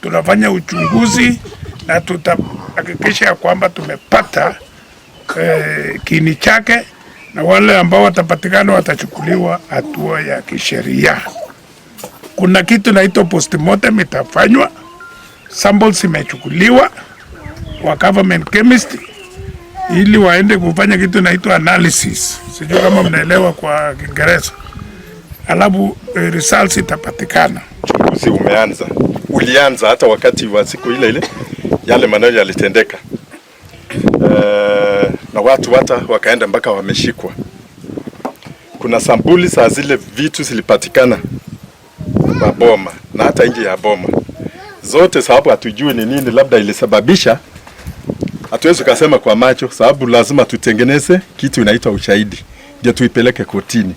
Tunafanya uchunguzi na tutahakikisha ya kwamba tumepata kiini chake, na wale ambao watapatikana watachukuliwa hatua ya kisheria. Kuna kitu naitwa postmortem itafanywa, samples imechukuliwa kwa government chemist ili waende kufanya kitu inaitwa analysis, sijui kama mnaelewa kwa Kiingereza, alafu results itapatikana. Uchunguzi umeanza, ulianza hata wakati wa siku ile ile yale maneno yalitendeka, na watu hata wakaenda mpaka wameshikwa. Kuna sampuli za zile vitu zilipatikana kwa boma na hata nje ya boma zote, sababu hatujui ni nini labda ilisababisha. Hatuwezi kusema kwa macho, sababu lazima tutengeneze kitu inaitwa ushahidi ndio tuipeleke kotini.